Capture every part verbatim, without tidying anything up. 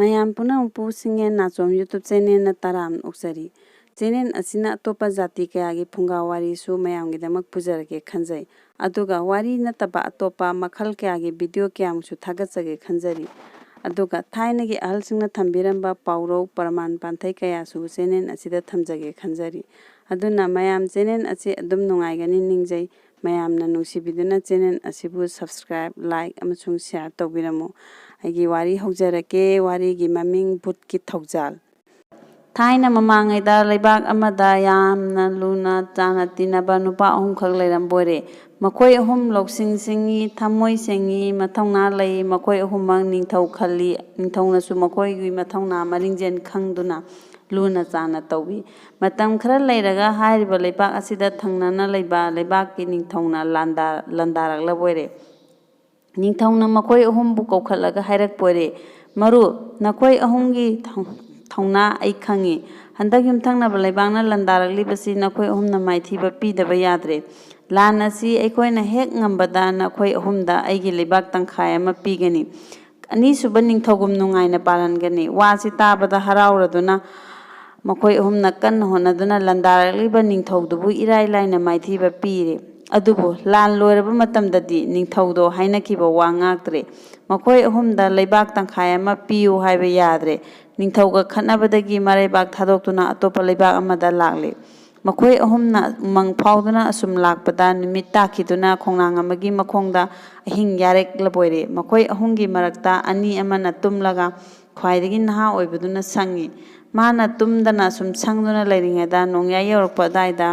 ꯃꯌꯥꯝ ꯄꯨꯝꯅꯃꯛꯄꯨ ꯁꯤꯡꯉꯦꯟ ꯅꯥꯆꯣꯝ YouTube channelꯅ ꯇꯔꯥꯝꯅ ꯑꯣꯛꯆꯔꯤ꯫ Channel ꯑꯁꯤꯅ ꯑꯇꯣꯞꯄ ꯖꯥꯇꯤ ꯀꯌꯥꯒꯤ ꯐꯨꯡꯒꯥ ꯋꯥꯔꯤꯁꯨ ꯃꯌꯥꯝꯒꯤꯗꯃꯛ ꯄꯨꯖꯔꯛꯀꯦ ꯈꯟꯖꯩ꯫ ꯑꯗꯨꯒ ꯋꯥꯔꯤ ꯅꯠꯇꯕ ꯑꯇꯣꯞꯄ ꯃꯈꯜ ꯀꯌꯥꯒꯤ video ꯀꯌꯥꯃꯨꯛꯁꯨ ꯊꯥꯒꯠꯆꯒꯦ ꯈꯟꯖꯔꯤ꯫ ꯑꯗꯨꯒ ꯊꯥꯏꯅꯒꯤ ꯑꯍꯜꯁꯤꯡꯅ ꯊꯝꯕꯤꯔꯝꯕ ꯄꯥꯎꯔꯧ, ꯄ꯭ꯔꯃꯥꯟ ꯄꯥꯟꯊꯩ ꯀꯌꯥꯁꯨ channel ꯑꯁꯤꯗ ꯊꯝꯖꯒꯦ ꯈꯟꯖꯔꯤ꯫ ꯑꯗꯨꯅ ꯃꯌꯥꯝ channel ꯑꯁꯤ ꯑꯗꯨꯝ ꯅꯨꯡꯉꯥꯏꯒꯅꯤ ꯅꯤꯡꯖꯩ꯫ ꯃꯌꯥꯝꯅ ꯅꯨꯡꯁꯤꯕꯤꯗꯨꯅ channel ꯑꯁꯤꯕꯨ subscribe, like ꯑꯃꯁꯨꯡ share ꯇꯧꯕꯤꯔꯝꯃꯨ꯫ ꯑꯩꯒꯤ ꯋꯥꯔꯤ ꯍꯧꯖꯔꯛꯀꯦ꯫ ꯋꯥꯔꯤꯒꯤ ꯃꯃꯤꯡ ꯚꯨꯠꯀꯤ ꯊꯧꯖꯥꯜ꯫ ꯊꯥꯏꯅ ꯃꯃꯥꯡꯉꯩꯗ ꯂꯩꯕꯥꯛ ꯑꯃꯗ ꯌꯥꯝꯅ ꯂꯨꯅ ꯆꯥꯟꯅ ꯇꯤꯟꯅꯕ ꯅꯨꯄꯥ ꯑꯍꯨꯝꯈꯛ ꯂꯩꯔꯝꯕ ꯑꯣꯏꯔꯦ꯫ ꯃꯈꯣꯏ ꯑꯍꯨꯝ ꯂꯧꯁꯤꯡ ꯁꯤꯡꯉꯤ, ꯊꯃꯣꯏ ꯁꯦꯡꯉꯤ, ꯃꯊꯧꯅꯥ ꯂꯩ꯫ ꯃꯈꯣꯏ ꯑꯍꯨꯝꯃꯛ ꯅꯤꯡꯊꯧ ꯈꯜꯂꯤ꯫ ꯅꯤꯡꯊꯧꯅꯁꯨ ꯃꯈꯣꯏꯒꯤ ꯃꯊꯧꯅꯥ ꯃꯔꯤꯡꯖꯦꯜ ꯈꯪꯗꯨꯅ ꯂꯨꯅ ꯆꯥꯟꯅ ꯇꯧꯏ꯫ ꯃꯇꯝ ꯈꯔ ꯂꯩꯔꯒ ꯍꯥꯏꯔꯤꯕ ꯂꯩꯕꯥꯛ ꯑꯁꯤꯗ ꯊꯪꯅꯅ ꯂꯩꯕ ꯂꯩꯕꯥꯛꯀꯤ ꯅꯤꯡꯊꯧꯅ ꯂꯥꯟꯗꯥ-, ꯂꯥꯟꯗꯥꯔꯛꯂꯕ ꯑꯣꯏꯔꯦ꯫ ꯅꯤꯡꯊꯧꯅ ꯃꯈꯣꯏ ꯑꯍꯨꯝꯕꯨ ꯀꯧꯈꯠꯂꯒ ꯍꯥꯏꯔꯛꯄ ꯑꯣꯏꯔꯦ, "ꯃꯔꯨ, ꯅꯈꯣꯏ ꯑꯍꯨꯝꯒꯤ ꯊꯧ-, ꯊꯧꯅꯥ ꯑꯩ ꯈꯪꯏ꯫ ꯍꯟꯗꯛ ꯌꯨꯝꯊꯪꯅꯕ ꯂꯩꯕꯥꯛꯅ ꯂꯥꯟꯗꯥꯔꯛꯂꯤꯕꯁꯤ ꯅꯈꯣꯏ ꯑꯍꯨꯝꯅ ꯃꯥꯏꯊꯤꯕ ꯄꯤꯗꯕ ꯌꯥꯗ꯭ꯔꯦ꯫ ꯂꯥꯟ ꯑꯁꯤ ꯑꯩꯈꯣꯏꯅ ꯍꯦꯛ ꯉꯝꯕꯗ ꯅꯈꯣꯏ ꯑꯍꯨꯝꯗ ꯑꯩꯒꯤ ꯂꯩꯕꯥꯛ ꯇꯪꯈꯥꯏ ꯑꯃ ꯄꯤꯒꯅꯤ꯫ ꯑꯅꯤꯁꯨꯕ ꯅꯤꯡꯊꯧꯒꯨꯝ ꯅꯨꯡꯉꯥꯏꯅ ꯄꯥꯜꯍꯟꯒꯅꯤ꯫" ꯋꯥꯁꯤ ꯇꯥꯕꯗ ꯍꯔꯥꯎꯔꯗꯨꯅ ꯃꯈꯣꯏ ꯑꯍꯨꯝꯅ ꯀꯟꯅ ꯍꯣꯠꯅꯗꯨꯅ ꯂꯥꯟꯗꯥꯔꯛꯂꯤꯕ ꯅꯤꯡꯊꯧꯗꯨꯕꯨ ꯏꯔꯥꯏ ꯂꯥꯏꯅ ꯃꯥꯏꯊꯤꯕ ꯄꯤꯔꯦ꯫ ꯑꯗꯨꯕꯨ ꯂꯥꯟ ꯂꯣꯏꯔꯕ ꯃꯇꯝꯗꯗꯤ ꯅꯤꯡꯊꯧꯗꯣ ꯍꯥꯏꯅꯈꯤꯕ ꯋꯥ ꯉꯥꯛꯇ꯭ꯔꯦ꯫ ꯃꯈꯣꯏ ꯑꯍꯨꯝꯗ ꯂꯩꯕꯥꯛ ꯇꯪꯈꯥꯏ ꯑꯃ ꯄꯤꯌꯨ ꯍꯥꯏꯕ ꯌꯥꯗ꯭ꯔꯦ꯫ ꯅꯤꯡꯊꯧꯒ ꯈꯠꯅꯕꯗꯒꯤ ꯃꯔꯩꯕꯥꯛ ꯊꯥꯗꯣꯛꯇꯨꯅ ꯑꯇꯣꯞꯄ ꯂꯩꯕꯥꯛ ꯑꯃꯗ ꯂꯥꯛꯂꯦ꯫ ꯃꯈꯣꯏ ꯑꯍꯨꯝꯅ ꯎꯃꯪ ꯐꯥꯎꯗꯨꯅ ꯑꯁꯨꯝ ꯂꯥꯛꯄꯗ ꯅꯨꯃꯤꯠ ꯇꯥꯈꯤꯗꯨꯅ ꯈꯣꯡꯅꯥꯡ ꯑꯃꯒꯤ ꯃꯈꯣꯡꯗ ꯑꯍꯤꯡ ꯌꯥꯔꯦꯛꯂꯕ ꯑꯣꯏꯔꯦ꯫ ꯃꯈꯣꯏ ꯑꯍꯨꯝꯒꯤ ꯃꯔꯛꯇ ꯑꯅꯤ ꯑꯃꯅ ꯇꯨꯝꯂꯒ ꯈ꯭ꯋꯥꯏꯗꯒꯤ ꯅꯍꯥ ꯑꯣꯏꯕꯗꯨꯅ ꯁꯪꯉꯤ꯫ ꯃꯥꯅ ꯇꯨꯝꯗꯅ ꯑꯁꯨꯝ ꯁꯪꯗꯨꯅ ꯂꯩꯔꯤꯉꯩꯗ ꯅꯣꯡꯌꯥꯏ ꯌꯧꯔꯛꯄ ꯑꯗꯥꯏꯗ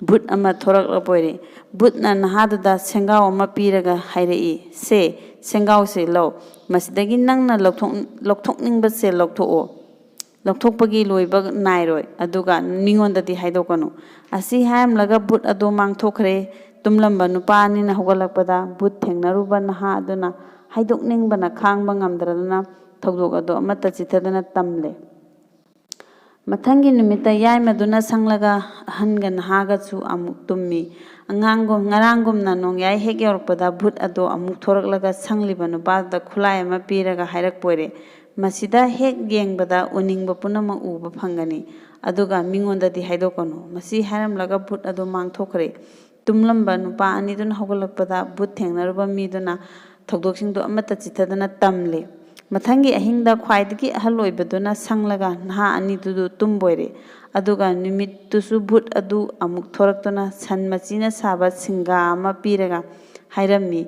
ꯚꯨꯠ ꯑꯃ ꯊꯣꯔꯛꯂꯕ ꯑꯣꯏꯔꯦ꯫ ꯚꯨꯠꯅ ꯅꯍꯥꯗꯨꯗ ꯁꯦꯡꯒꯥꯎ ꯑꯃ ꯄꯤꯔꯒ ꯍꯥꯏꯔꯛꯏ, "ꯁꯦ, ꯁꯦꯡꯒꯥꯎꯁꯦ ꯂꯧ꯫ ꯃꯁꯤꯗꯒꯤ ꯅꯪꯅ ꯂꯧꯊꯣꯛ-, ꯂꯧꯊꯣꯛꯅꯤꯡꯕꯁꯦ ꯂꯧꯊꯣꯛꯑꯣ꯫ ꯂꯧꯊꯣꯛꯄꯒꯤ ꯂꯣꯏꯕ ꯅꯥꯏꯔꯣꯏ꯫ ꯑꯗꯨꯒ ꯃꯤꯉꯣꯟꯗꯗꯤ ꯍꯥꯏꯗꯣꯛꯀꯅꯨ꯫" ꯑꯁꯤ ꯍꯥꯏꯔꯝꯂꯒ ꯚꯨꯠ ꯑꯗꯨ ꯃꯥꯡꯊꯣꯛꯈ꯭ꯔꯦ꯫ ꯇꯨꯝꯂꯝꯕ ꯅꯨꯄꯥ ꯑꯅꯤꯅ ꯍꯧꯒꯠꯂꯛꯄꯗ ꯚꯨꯠ ꯊꯦꯡꯅꯔꯨꯕ ꯅꯍꯥ ꯑꯗꯨꯅ ꯍꯥꯏꯗꯣꯛꯅꯤꯡꯕꯅ ꯈꯥꯡꯕ ꯉꯝꯗ꯭ꯔꯗꯨꯅ ꯊꯧꯗꯣꯛ ꯑꯗꯨ ꯑꯃꯠꯇ ꯆꯤꯊꯗꯅ ꯇꯝꯂꯦ꯫ ꯃꯊꯪꯒꯤ ꯅꯨꯃꯤꯠꯇ ꯌꯥꯏꯃꯗꯨꯅ ꯁꯪꯂꯒ ꯑꯍꯟꯒ ꯅꯍꯥꯒꯁꯨ ꯑꯃꯨꯛ ꯇꯨꯝꯃꯤ꯫ ꯑꯉꯥꯡꯒꯨꯝ-, ꯉꯔꯥꯡꯒꯨꯝꯅ ꯅꯣꯡꯌꯥꯏ ꯍꯦꯛ ꯌꯧꯔꯛꯄꯗ ꯚꯨꯠ ꯑꯗꯣ ꯑꯃꯨꯛ ꯊꯣꯔꯛꯂꯒ ꯁꯪꯂꯤꯕ ꯅꯨꯄꯥꯗꯨꯗ ꯈꯨꯠꯂꯥꯏ ꯑꯃ ꯄꯤꯔꯒ ꯍꯥꯏꯔꯛꯄ ꯑꯣꯏꯔꯦ, ꯃꯁꯤꯗ ꯍꯦꯛ ꯌꯦꯡꯕꯗ ꯎꯅꯤꯡꯕ ꯄꯨꯝꯅꯃꯛ ꯎꯕ ꯐꯪꯒꯅꯤ, ꯑꯗꯨꯒ ꯃꯤꯉꯣꯟꯗꯗꯤ ꯍꯥꯏꯗꯣꯛꯀꯅꯨ꯫ ꯃꯁꯤ ꯍꯥꯏꯔꯝꯂꯒ ꯚꯨꯠ ꯑꯗꯨ ꯃꯥꯡꯊꯣꯛꯈ꯭ꯔꯦ꯫ ꯇꯨꯝꯂꯝꯕ ꯅꯨꯄꯥ ꯑꯅꯤꯗꯨꯅ ꯍꯧꯒꯠꯂꯛꯄꯗ ꯚꯨꯠ ꯊꯦꯡꯅꯔꯨꯕ ꯃꯤꯗꯨꯅ ꯊꯧꯗꯣꯛꯁꯤꯡꯗꯨ ꯑꯃꯠꯇ ꯆꯤꯠꯊꯗꯅ ꯇꯝꯂꯦ꯫ ꯃꯊꯪꯒꯤ ꯑꯍꯤꯡꯗ ꯈ꯭ꯋꯥꯏꯗꯒꯤ ꯑꯍꯜ ꯑꯣꯏꯕꯗꯨꯅ ꯁꯪꯂꯒ ꯅꯍꯥ ꯑꯅꯤꯗꯨꯗꯨ ꯇꯨꯝꯕ ꯑꯣꯏꯔꯦ꯫ ꯑꯗꯨꯒ ꯅꯨꯃꯤꯠꯇꯨꯁꯨ ꯚꯨꯠ ꯑꯗꯨ ꯑꯃꯨꯛ ꯊꯣꯔꯛꯇꯨꯅ ꯁꯟ ꯃꯆꯤꯅ ꯁꯥꯕ ꯁꯤꯡꯒꯥ ꯑꯃ ꯄꯤꯔꯒ ꯍꯥꯏꯔꯝꯃꯤ,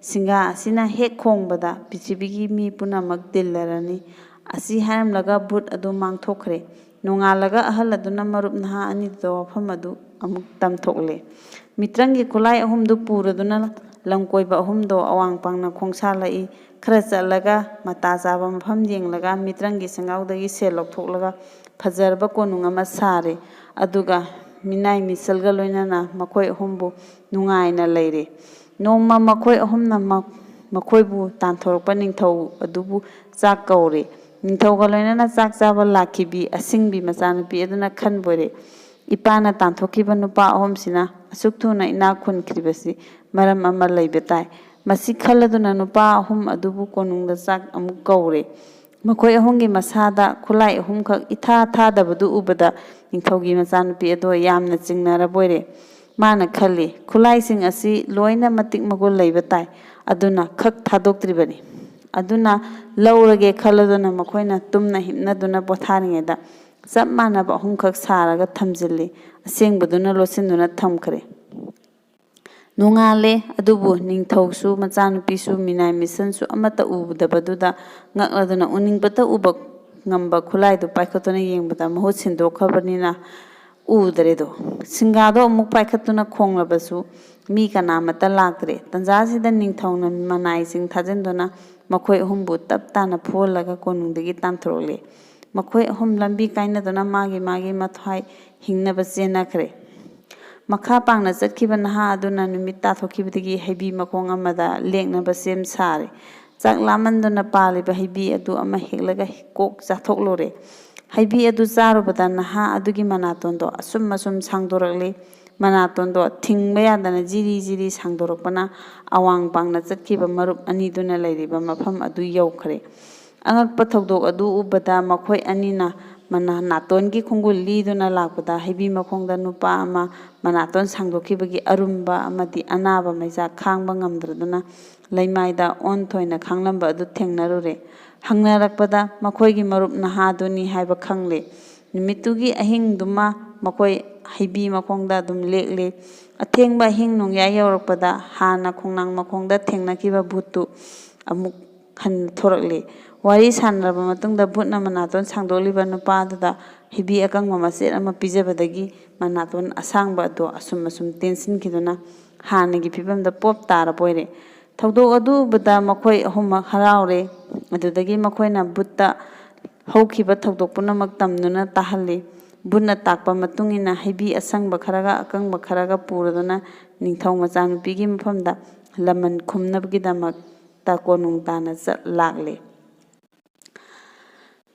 "ꯁꯤꯡꯒꯥ ꯑꯁꯤꯅ ꯍꯦꯛ ꯈꯣꯡꯕꯗ ꯄ꯭ꯔꯤꯊꯤꯕꯤꯒꯤ ꯃꯤ ꯄꯨꯝꯅꯃꯛ ꯇꯤꯜꯂꯔꯅꯤ"꯫ ꯑꯁꯤ ꯍꯥꯏꯔꯝꯂꯒ ꯚꯨꯠ ꯑꯗꯨ ꯃꯥꯡꯊꯣꯛꯈ꯭ꯔꯦ꯫ ꯅꯣꯡꯉꯥꯜꯂꯒ ꯑꯍꯜ ꯑꯗꯨꯅ ꯃꯔꯨꯞ ꯅꯍꯥ ꯑꯅꯤꯗꯨꯗ ꯋꯥꯐꯝ ꯑꯗꯨ ꯑꯃꯨꯛ ꯇꯝꯊꯣꯛꯂꯦ꯫ ꯃꯤꯇ꯭ꯔꯪꯒꯤ ꯈꯨꯠꯂꯥꯏ ꯑꯍꯨꯝꯗꯨ ꯄꯨꯔꯗꯨꯅ ꯂꯝꯀꯣꯏꯕ ꯑꯍꯨꯝꯗꯣ ꯑꯋꯥꯡ ꯄꯥꯡꯅ ꯈꯣꯡꯁꯥꯜꯂꯛꯏ꯫ ꯈꯔ ꯆꯠꯂꯒ ꯃꯇꯥ ꯆꯥꯕ ꯃꯐꯝ ꯌꯦꯡꯂꯒ ꯃꯤꯇ꯭ꯔꯪꯒꯤ ꯁꯪꯒꯥꯎꯗꯒꯤ ꯁꯦꯜ ꯂꯧꯊꯣꯛꯂꯒ ꯐꯖꯔꯕ ꯀꯣꯅꯨꯡ ꯑꯃ ꯁꯥꯔꯦ꯫ ꯑꯗꯨꯒ ꯃꯤꯅꯥꯏ ꯃꯤꯁꯜꯒ ꯂꯣꯏꯅꯅ ꯃꯈꯣꯏ ꯑꯍꯨꯝꯕꯨ ꯅꯨꯡꯉꯥꯏꯅ ꯂꯩꯔꯦ꯫ ꯅꯣꯡꯃ ꯃꯈꯣꯏ ꯑꯍꯨꯝꯅ ꯃ-, ꯃꯈꯣꯏꯕꯨ ꯇꯥꯟꯊꯣꯔꯛꯄ ꯅꯤꯡꯊꯧ ꯑꯗꯨꯕꯨ ꯆꯥꯛ ꯀꯧꯔꯦ꯫ ꯅꯤꯡꯊꯧꯒ ꯂꯣꯏꯅꯅ ꯆꯥꯛ ꯆꯥꯕ ꯂꯥꯛꯈꯤꯕꯤ ꯑꯁꯤꯡꯕꯤ ꯃꯆꯥꯅꯨꯄꯤ ꯑꯗꯨꯅ ꯈꯟꯕꯣꯏꯔꯦ, "ꯏꯄꯥꯅ ꯇꯥꯟꯊꯣꯛꯈꯤꯕ ꯅꯨꯄꯥ ꯑꯍꯨꯝꯁꯤꯅ ꯑꯁꯨꯛ ꯊꯨꯅ ꯏꯅꯥꯛ ꯈꯨꯟꯈ꯭ꯔꯤꯕꯁꯤ ꯃꯔꯝ ꯑꯃ ꯂꯩꯕ ꯇꯥꯏ"꯫ ꯃꯁꯤ ꯈꯜꯂꯗꯨꯅ ꯅꯨꯄꯥ ꯑꯍꯨꯝ ꯑꯗꯨꯕꯨ ꯀꯣꯅꯨꯡꯗ ꯆꯥꯛ ꯑꯃꯨꯛ ꯀꯧꯔꯦ꯫ ꯃꯈꯣꯏ ꯑꯍꯨꯝꯒꯤ ꯃꯁꯥꯗ ꯈꯨꯠꯂꯥꯏ ꯑꯍꯨꯝꯈꯛ ꯏꯊꯥ ꯊꯥꯗꯕꯗꯨ ꯎꯕꯗ ꯅꯤꯡꯊꯧꯒꯤ ꯃꯆꯥꯅꯨꯄꯤ ꯑꯗꯣ ꯌꯥꯝꯅ ꯆꯤꯡꯅꯔꯕꯣꯏꯔꯦ꯫ ꯃꯥꯅ ꯈꯜꯂꯤ, "ꯈꯨꯠꯂꯥꯏꯁꯤꯡ ꯑꯁꯤ ꯂꯣꯏꯅ ꯃꯇꯤꯛ ꯃꯒꯨꯟ ꯂꯩꯕ ꯇꯥꯏ, ꯑꯗꯨꯅ ꯈꯛ ꯊꯥꯗꯣꯛꯇ꯭ꯔꯤꯕꯅꯤ꯫ ꯑꯗꯨꯅ ꯂꯧꯔꯒꯦ" ꯈꯜꯂꯗꯨꯅ ꯃꯈꯣꯏꯅ ꯇꯨꯝꯅ ꯍꯤꯞꯅꯗꯨꯅ ꯄꯣꯊꯥꯔꯤꯉꯩꯗ ꯆꯞ ꯃꯥꯟꯅꯕ ꯑꯍꯨꯝꯈꯛ ꯁꯥꯔꯒ ꯊꯝꯖꯤꯜꯂꯤ꯫ ꯑꯁꯦꯡꯕꯗꯨꯅ ꯂꯣꯠꯁꯤꯟꯗꯨꯅ ꯊꯝꯈ꯭ꯔꯦ꯫ ꯅꯣꯡꯉꯥꯜꯂꯦ, ꯑꯗꯨꯕꯨ ꯅꯤꯡꯊꯧꯁꯨ ꯃꯆꯥꯅꯨꯄꯤꯁꯨ ꯃꯤꯅꯥꯏ ꯃꯤꯁꯟꯁꯨ ꯑꯃꯠꯇ ꯎꯗꯕꯗꯨꯗ ꯉꯛꯂꯗꯨꯅ ꯎꯅꯤꯡꯕꯇ ꯎꯕ ꯉꯝꯕ ꯈꯨꯠꯂꯥꯏꯗꯨ ꯄꯥꯏꯈꯠꯇꯨꯅ ꯌꯦꯡꯕꯗ ꯃꯍꯨꯠ ꯁꯤꯟꯗꯣꯛꯈ꯭ꯔꯕꯅꯤꯅ ꯎꯗ꯭ꯔꯦꯗꯣ꯫ ꯁꯤꯡꯒꯥꯗꯣ ꯑꯃꯨꯛ ꯄꯥꯏꯈꯠꯇꯨꯅ ꯈꯣꯡꯂꯕꯁꯨ ꯃꯤ ꯀꯅꯥꯃꯠꯇ ꯂꯥꯛꯇ꯭ꯔꯦ꯫ ꯇꯟꯖꯥꯁꯤꯗ ꯅꯤꯡꯊꯧꯅ ꯃꯅꯥꯏꯁꯤꯡ ꯊꯥꯖꯤꯟꯗꯨꯅ ꯃꯈꯣꯏ ꯑꯍꯨꯝꯕꯨ ꯇꯞ ꯇꯥꯅ ꯐꯨꯍꯜꯂꯒ ꯀꯣꯅꯨꯡꯗꯒꯤ ꯇꯥꯟꯊꯣꯔꯛꯂꯦ꯫ ꯃꯈꯣꯏ ꯑꯍꯨꯝ ꯂꯝꯕꯤ ꯀꯥꯏꯅꯗꯨꯅ ꯃꯥꯒꯤ ꯃꯥꯒꯤ ꯃꯊ꯭ꯋꯥꯏ ꯍꯤꯡꯅꯕ ꯆꯦꯟꯅꯈ꯭ꯔꯦ꯫ ꯃꯈꯥ ꯄꯥꯡꯅ ꯆꯠꯈꯤꯕ ꯅꯍꯥ ꯑꯗꯨꯅ ꯅꯨꯃꯤꯠ ꯇꯥꯊꯣꯛꯈꯤꯕꯗꯒꯤ ꯍꯩꯕꯤ ꯃꯈꯣꯡ ꯑꯃꯗ ꯂꯦꯛꯅꯕ ꯁꯦꯝ ꯁꯥꯔꯦ꯫ ꯆꯥꯛ ꯂꯥꯝꯃꯟꯗꯨꯅ ꯄꯥꯜꯂꯤꯕ ꯍꯩꯕꯤ ꯑꯗꯨ ꯑꯃ ꯍꯦꯛꯂꯒ ꯀꯣꯛ ꯆꯥꯊꯣꯛꯂꯨꯔꯦ꯫ ꯍꯩꯕꯤ ꯑꯗꯨ ꯆꯥꯔꯨꯕꯗ ꯅꯍꯥ ꯑꯗꯨꯒꯤ ꯃꯅꯥꯇꯣꯟꯗꯣ ꯑꯁꯨꯝ ꯑꯁꯨꯝ ꯁꯥꯡꯗꯣꯔꯛꯂꯦ꯫ ꯃꯅꯥꯇꯣꯟꯗꯣ ꯊꯤꯡꯕ ꯌꯥꯗꯅ ꯖꯤꯔꯤ ꯖꯤꯔꯤ ꯁꯥꯡꯗꯣꯔꯛꯄꯅ ꯑꯋꯥꯡ ꯄꯥꯡꯅ ꯆꯠꯈꯤꯕ ꯃꯔꯨꯞ ꯑꯅꯤꯗꯨꯅ ꯂꯩꯔꯤꯕ ꯃꯐꯝ ꯑꯗꯨ ꯌꯧꯈ꯭ꯔꯦ꯫ ꯑꯉꯛꯄ ꯊꯧꯗꯣꯛ ꯑꯗꯨ ꯎꯕꯗ ꯃꯈꯣꯏ ꯑꯅꯤꯅ ꯃꯅꯥ ꯅꯥꯇꯣꯟꯒꯤ ꯈꯣꯡꯒꯨꯜ ꯂꯤꯗꯨꯅ ꯂꯥꯛꯄꯗ ꯍꯩꯕꯤ ꯃꯈꯣꯡꯗ ꯅꯨꯄꯥ ꯑꯃ ꯃꯅꯥꯇꯣꯟ ꯁꯥꯡꯗꯣꯛꯈꯤꯕꯒꯤ ꯑꯔꯨꯝꯕ ꯑꯃꯗꯤ ꯑꯅꯥꯕ ꯃꯩꯆꯥꯛ ꯈꯥꯡꯕ ꯉꯝꯗ꯭ꯔꯗꯨꯅ ꯂꯩꯃꯥꯏꯗ ꯑꯣꯟꯊꯣꯏꯅ ꯈꯥꯡꯂꯝꯕ ꯑꯗꯨ ꯊꯦꯡꯅꯔꯨꯔꯦ꯫ ꯍꯪꯅꯔꯛꯄꯗ ꯃꯈꯣꯏꯒꯤ ꯃꯔꯨꯞ ꯅꯍꯥꯗꯨꯅꯤ ꯍꯥꯏꯕ ꯈꯪꯂꯦ꯫ ꯅꯨꯃꯤꯠꯇꯨꯒꯤ ꯑꯍꯤꯡꯗꯨꯃ ꯃꯈꯣꯏ ꯍꯩꯕꯤ ꯃꯈꯣꯡꯗ ꯑꯗꯨꯝ ꯂꯦꯛꯂꯦ꯫ ꯑꯊꯦꯡꯕ ꯑꯍꯤꯡ ꯅꯣꯡꯌꯥꯏ ꯌꯧꯔꯛꯄꯗ ꯍꯥꯟꯅ ꯈꯣꯡꯅꯥꯡ ꯃꯈꯣꯡꯗ ꯊꯦꯡꯅꯈꯤꯕ ꯚꯨꯠꯇꯨ ꯑꯃꯨꯛ ꯍꯟꯅ ꯊꯣꯔꯛꯂꯦ꯫ ꯋꯥꯔꯤ ꯁꯥꯟꯅꯔꯕ ꯃꯇꯨꯡꯗ ꯚꯨꯠꯅ ꯃꯅꯥꯇꯣꯟ ꯁꯥꯡꯗꯣꯛꯂꯤꯕ ꯅꯨꯄꯥ ꯑꯗꯨꯗ ꯍꯩꯕꯤ ꯑꯀꯪꯕ ꯃꯆꯦꯠ ꯑꯃ ꯄꯤꯖꯕꯗꯒꯤ ꯃꯅꯥꯇꯣꯟ ꯑꯁꯥꯡꯕ ꯑꯗꯨ ꯑꯁꯨꯝ ꯑꯁꯨꯝ ꯇꯦꯟꯁꯤꯟꯈꯤꯗꯨꯅ ꯍꯥꯟꯅꯒꯤ ꯐꯤꯕꯝꯗ ꯄꯣꯞ ꯇꯥꯔꯕ ꯑꯣꯏꯔꯦ꯫ ꯊꯧꯗꯣꯛ ꯑꯗꯨ ꯎꯕꯗ ꯃꯈꯣꯏ ꯑꯍꯨꯝꯃꯛ ꯍꯔꯥꯎꯔꯦ꯫ ꯑꯗꯨꯗꯒꯤ ꯃꯈꯣꯏꯅ ꯚꯨꯠꯇ ꯍꯧꯈꯤꯕ ꯊꯧꯗꯣꯛ ꯄꯨꯝꯅꯃꯛ ꯇꯝꯗꯨꯅ ꯇꯥꯍꯜꯂꯤ꯫ ꯚꯨꯠꯅ ꯇꯥꯛꯄ ꯃꯇꯨꯡ ꯏꯟꯅ ꯍꯩꯕꯤ ꯑꯁꯪꯕ ꯈꯔꯒ ꯑꯀꯪꯕ ꯈꯔꯒ ꯄꯨꯔꯗꯨꯅ ꯅꯤꯡꯊꯧ ꯃꯆꯥꯅꯨꯄꯤꯒꯤ ꯃꯐꯝꯗ ꯂꯃꯟ ꯈꯨꯝꯅꯕꯒꯤꯗꯃꯛꯇ ꯀꯣꯅꯨꯡ ꯇꯥꯟꯅ ꯆꯠ ꯂꯥꯛꯂꯦ꯫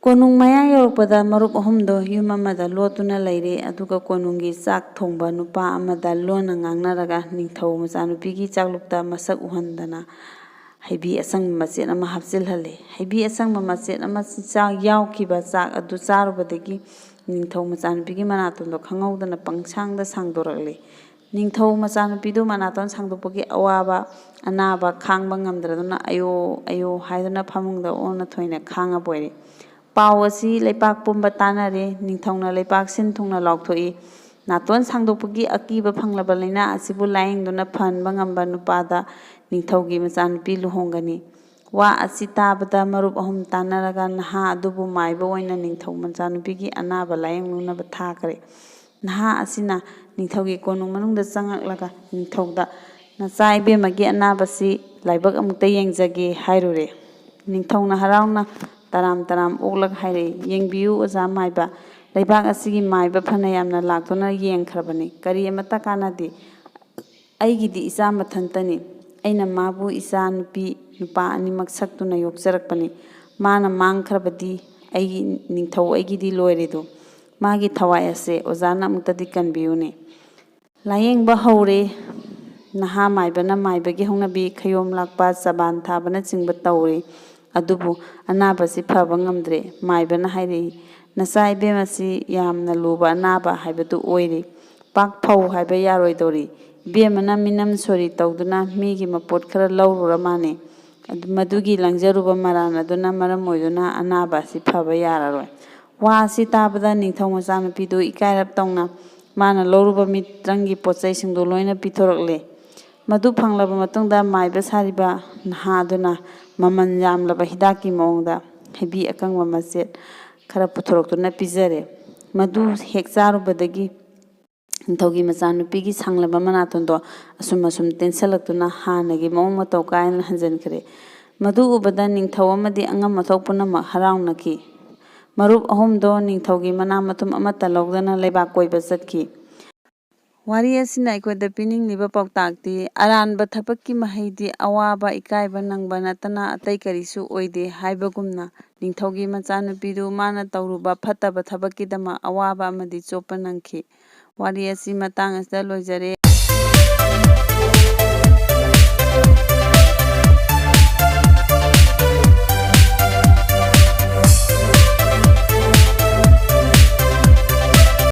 ꯀꯣꯅꯨꯡ ꯃꯌꯥ ꯌꯧꯔꯛꯄꯗ ꯃꯔꯨꯞ ꯑꯍꯨꯝꯗꯣ ꯌꯨꯝ ꯑꯃꯗ ꯂꯣꯠꯇꯨꯅ ꯂꯩꯔꯦ, ꯑꯗꯨꯒ ꯀꯣꯅꯨꯡꯒꯤ ꯆꯥꯛ ꯊꯣꯡꯕ ꯅꯨꯄꯥ ꯑꯃꯗ ꯂꯣꯟꯅ ꯉꯥꯡꯅꯔꯒ ꯅꯤꯡꯊꯧ ꯃꯆꯥꯅꯨꯄꯤꯒꯤ ꯆꯥꯛꯂꯨꯛꯇ ꯃꯁꯛ ꯎꯍꯟꯗꯅ ꯍꯩꯕꯤ ꯑꯁꯪꯕ ꯃꯆꯦꯠ ꯑꯃ ꯍꯥꯞꯆꯤꯜꯍꯜꯂꯦ꯫ ꯍꯩꯕꯤ ꯑꯁꯪꯕ ꯃꯆꯦꯠ ꯑꯃ ꯆꯥꯛ ꯌꯥꯎꯈꯤꯕ ꯆꯥꯛ ꯑꯗꯨ ꯆꯥꯔꯨꯕꯗꯒꯤ ꯅꯤꯡꯊꯧ ꯃꯆꯥꯅꯨꯄꯤꯒꯤ ꯃꯅꯥꯇꯣꯟꯗꯣ ꯈꯪꯍꯧꯗꯅ ꯄꯪꯁꯥꯡꯗ ꯁꯥꯡꯗꯣꯔꯛꯂꯦ꯫ ꯅꯤꯡꯊꯧ ꯃꯆꯥꯅꯨꯄꯤꯗꯨ ꯃꯅꯥꯇꯣꯟ ꯁꯥꯡꯗꯣꯛꯄꯒꯤ ꯑꯋꯥꯕ ꯑꯅꯥꯕ ꯈꯥꯡꯕ ꯉꯝꯗ꯭ꯔꯗꯨꯅ "ꯑꯌꯣ, ꯑꯌꯣ" ꯍꯥꯏꯗꯨꯅ ꯐꯃꯨꯡꯗ ꯑꯣꯟꯅ ꯊꯣꯏꯅ ꯈꯥꯡꯉꯕ ꯑꯣꯏꯔꯦ꯫ ꯄꯥꯎ ꯑꯁꯤ ꯂꯩꯄꯥꯛ ꯄꯨꯝꯕ ꯇꯥꯅꯔꯦ꯫ ꯅꯤꯡꯊꯧꯅ ꯂꯩꯄꯥꯛ ꯁꯤꯟ ꯊꯨꯡꯅ ꯂꯥꯎꯊꯣꯛꯏ, "ꯅꯥꯇꯣꯟ ꯁꯥꯡꯗꯣꯛꯄꯒꯤ ꯑꯀꯤꯕ ꯐꯪꯂꯕ ꯂꯥꯏꯅꯥ ꯑꯁꯤꯕꯨ ꯂꯥꯌꯦꯡꯗꯨꯅ ꯐꯍꯟꯕ ꯉꯝꯕ ꯅꯨꯄꯥꯗ ꯅꯤꯡꯊꯧꯒꯤ ꯃꯆꯥꯅꯨꯄꯤ ꯂꯨꯍꯣꯡꯒꯅꯤ"꯫ ꯋꯥ ꯑꯁꯤ ꯇꯥꯕꯗ ꯃꯔꯨꯞ ꯑꯍꯨꯝ ꯇꯥꯟꯅꯔꯒ ꯅꯍꯥ ꯑꯗꯨꯕꯨ ꯃꯥꯏꯕ ꯑꯣꯏꯅ ꯅꯤꯡꯊꯧ ꯃꯆꯥꯅꯨꯄꯤꯒꯤ ꯑꯅꯥꯕ ꯂꯥꯌꯦꯡꯂꯨꯅꯕ ꯊꯥꯈ꯭ꯔꯦ꯫ ꯅꯍꯥ ꯑꯁꯤꯅ ꯅꯤꯡꯊꯧꯒꯤ ꯀꯣꯅꯨꯡ ꯃꯅꯨꯡꯗ ꯆꯪꯉꯛꯂꯒ ꯅꯤꯡꯊꯧꯗ "ꯅꯆꯥ ꯏꯕꯦꯝꯃꯒꯤ ꯑꯅꯥꯕꯁꯤ ꯂꯥꯏꯕꯛ ꯑꯃꯨꯛꯇ ꯌꯦꯡꯖꯒꯦ" ꯍꯥꯏꯔꯨꯔꯦ꯫ ꯅꯤꯡꯊꯧꯅ ꯍꯔꯥꯎꯅ ꯇꯔꯥꯝ ꯇꯔꯥꯝ ꯑꯣꯛꯂꯒ ꯍꯥꯏꯔꯛꯏ, "ꯌꯦꯡꯕꯤꯌꯨ ꯑꯣꯖꯥ ꯃꯥꯏꯕ, ꯂꯩꯕꯥꯛ ꯑꯁꯤꯒꯤ ꯃꯥꯏꯕ ꯐꯅ ꯌꯥꯝꯅ ꯂꯥꯛꯇꯨꯅ ꯌꯦꯡꯈ꯭ꯔꯕꯅꯤ, ꯀꯔꯤ ꯑꯃꯠꯇ ꯀꯥꯟꯅꯗꯦ꯫ ꯑꯩꯒꯤꯗꯤ ꯏꯆꯥ ꯃꯊꯟꯇꯅꯤ꯫ ꯑꯩꯅ ꯃꯥꯕꯨ ꯏꯆꯥ ꯅꯨꯄꯤ ꯅꯨꯄꯥ ꯑꯅꯤꯃꯛ ꯁꯛꯇꯨꯅ ꯌꯣꯛꯆꯔꯛꯄꯅꯤ꯫ ꯃꯥꯅ ꯃꯥꯡꯈ꯭ꯔꯕꯗꯤ ꯑꯩꯒꯤ ꯅꯤꯡꯊꯧ ꯑꯩꯒꯤꯗꯤ ꯂꯣꯏꯔꯦꯗꯣ꯫ ꯃꯥꯒꯤ ꯊꯋꯥꯏ ꯑꯁꯦ ꯑꯣꯖꯥꯅ ꯑꯃꯨꯛꯇꯗꯤ ꯀꯟꯕꯤꯌꯨꯅꯦ"꯫ ꯂꯥꯌꯦꯡꯕ ꯍꯧꯔꯦ꯫ ꯅꯍꯥ ꯃꯥꯏꯕꯅ ꯃꯥꯏꯕꯒꯤ ꯍꯧꯅꯕꯤ ꯈꯌꯣꯝ ꯂꯥꯛꯄ, ꯆꯕꯥꯟ ꯊꯥꯕꯅꯆꯤꯡꯕ ꯇꯧꯔꯦ꯫ ꯑꯗꯨꯕꯨ ꯑꯅꯥꯕꯁꯤ ꯐꯕ ꯉꯝꯗ꯭ꯔꯦ꯫ ꯃꯥꯏꯕꯅ ꯍꯥꯏꯔꯛꯏ, "ꯅꯆꯥ ꯏꯕꯦꯝ ꯑꯁꯤ ꯌꯥꯝꯅ ꯂꯨꯕ ꯑꯅꯥꯕ ꯍꯥꯏꯕꯗꯨ ꯑꯣꯏꯔꯦ꯫ ꯄꯥꯛ ꯐꯧ ꯍꯥꯏꯕ ꯌꯥꯔꯣꯏꯗꯧꯔꯤ꯫ ꯏꯕꯦꯝꯃꯅ ꯃꯤꯅꯝ ꯁꯣꯔꯤ ꯇꯧꯗꯨꯅ ꯃꯤꯒꯤ ꯃꯄꯣꯠ ꯈꯔ ꯂꯧꯔꯨꯔ ꯃꯥꯜꯂꯦ꯫ ꯑꯗꯨ, ꯃꯗꯨꯒꯤ ꯂꯪꯖꯔꯨꯕ ꯃꯔꯥꯜ ꯑꯗꯨꯅ ꯃꯔꯝ ꯑꯣꯏꯗꯨꯅ ꯑꯅꯥꯕ ꯑꯁꯤ ꯐꯕ ꯌꯥꯔꯔꯣꯏ꯫" ꯋꯥ ꯑꯁꯤ ꯇꯥꯕꯗ ꯅꯤꯡꯊꯧ ꯃꯆꯥꯅꯨꯄꯤꯗꯨ ꯏꯀꯥꯏꯔꯞ ꯇꯧꯅ ꯃꯥꯅ ꯂꯧꯔꯨꯕ ꯃꯤꯇ꯭ꯔꯪꯒꯤ ꯄꯣꯠ ꯆꯩꯁꯤꯡꯗꯨ ꯂꯣꯏꯅ ꯄꯤꯊꯣꯔꯛꯂꯦ꯫ ꯃꯗꯨ ꯐꯪꯂꯕ ꯃꯇꯨꯡꯗ ꯃꯥꯏꯕ ꯁꯥꯔꯤꯕ ꯅꯍꯥ ꯑꯗꯨꯅ ꯃꯃꯜ ꯌꯥꯝꯂꯕ ꯍꯤꯗꯥꯛꯀꯤ ꯃꯑꯣꯡꯗ ꯍꯩꯕꯤ ꯑꯀꯪꯕ ꯃꯆꯦꯠ ꯈꯔ ꯄꯨꯊꯣꯔꯛꯇꯨꯅ ꯄꯤꯖꯔꯦ꯫ ꯃꯗꯨ ꯍꯦꯛ ꯆꯥꯔꯨꯕꯗꯒꯤ ꯅꯤꯡꯊꯧꯒꯤ ꯃꯆꯥꯅꯨꯄꯤꯒꯤ ꯁꯥꯡꯂꯕ ꯃꯅꯥꯇꯣꯟꯗꯣ ꯑꯁꯨꯝ ꯑꯁꯨꯝ ꯇꯦꯟꯁꯤꯜꯂꯛꯇꯨꯅ ꯍꯥꯟꯅꯒꯤ ꯃꯑꯣꯡ ꯃꯇꯧ ꯀꯥꯏꯅ ꯍꯟꯖꯤꯟꯈ꯭ꯔꯦ꯫ ꯃꯗꯨ ꯎꯕꯗ ꯅꯤꯡꯊꯧ ꯑꯃꯗꯤ ꯑꯉꯝ ꯑꯊꯧ ꯄꯨꯝꯅꯃꯛ ꯍꯔꯥꯎꯅꯈꯤ꯫ ꯃꯔꯨꯞ ꯑꯍꯨꯝꯗꯣ ꯅꯤꯡꯊꯧꯒꯤ ꯃꯅꯥ ꯃꯇꯨꯝ ꯑꯃꯠꯇ ꯂꯧꯗꯅ ꯂꯩꯕꯥꯛ ꯀꯣꯏꯕ ꯆꯠꯈꯤ꯫ ꯋꯥꯔꯤ ꯑꯁꯤꯅ ꯑꯩꯈꯣꯏꯗ ꯄꯤꯅꯤꯡꯂꯤꯕ ꯄꯥꯎꯇꯥꯛꯇꯤ, ꯑꯔꯥꯟꯕ ꯊꯕꯛꯀꯤ ꯃꯍꯩꯗꯤ ꯑꯋꯥꯕ, ꯏꯀꯥꯏꯕ ꯅꯪꯕ ꯅꯠꯇꯅ ꯑꯇꯩ ꯀꯔꯤꯁꯨ ꯑꯣꯏꯗꯦ ꯍꯥꯏꯕꯒꯨꯝꯅ, ꯅꯤꯡꯊꯧꯒꯤ ꯃꯆꯥꯅꯨꯄꯤꯗꯨ ꯃꯥꯅ ꯇꯧꯔꯨꯕ ꯐꯠꯇꯕ ꯊꯕꯛꯀꯤꯗꯃꯛ ꯑꯋꯥꯕ ꯑꯃꯗꯤ ꯆꯣꯞꯄ ꯅꯪꯈꯤ꯫ ꯋꯥꯔꯤ ꯑꯁꯤ ꯃꯇꯥꯡ ꯑꯁꯤꯗ ꯂꯣꯏꯖꯔꯦ꯫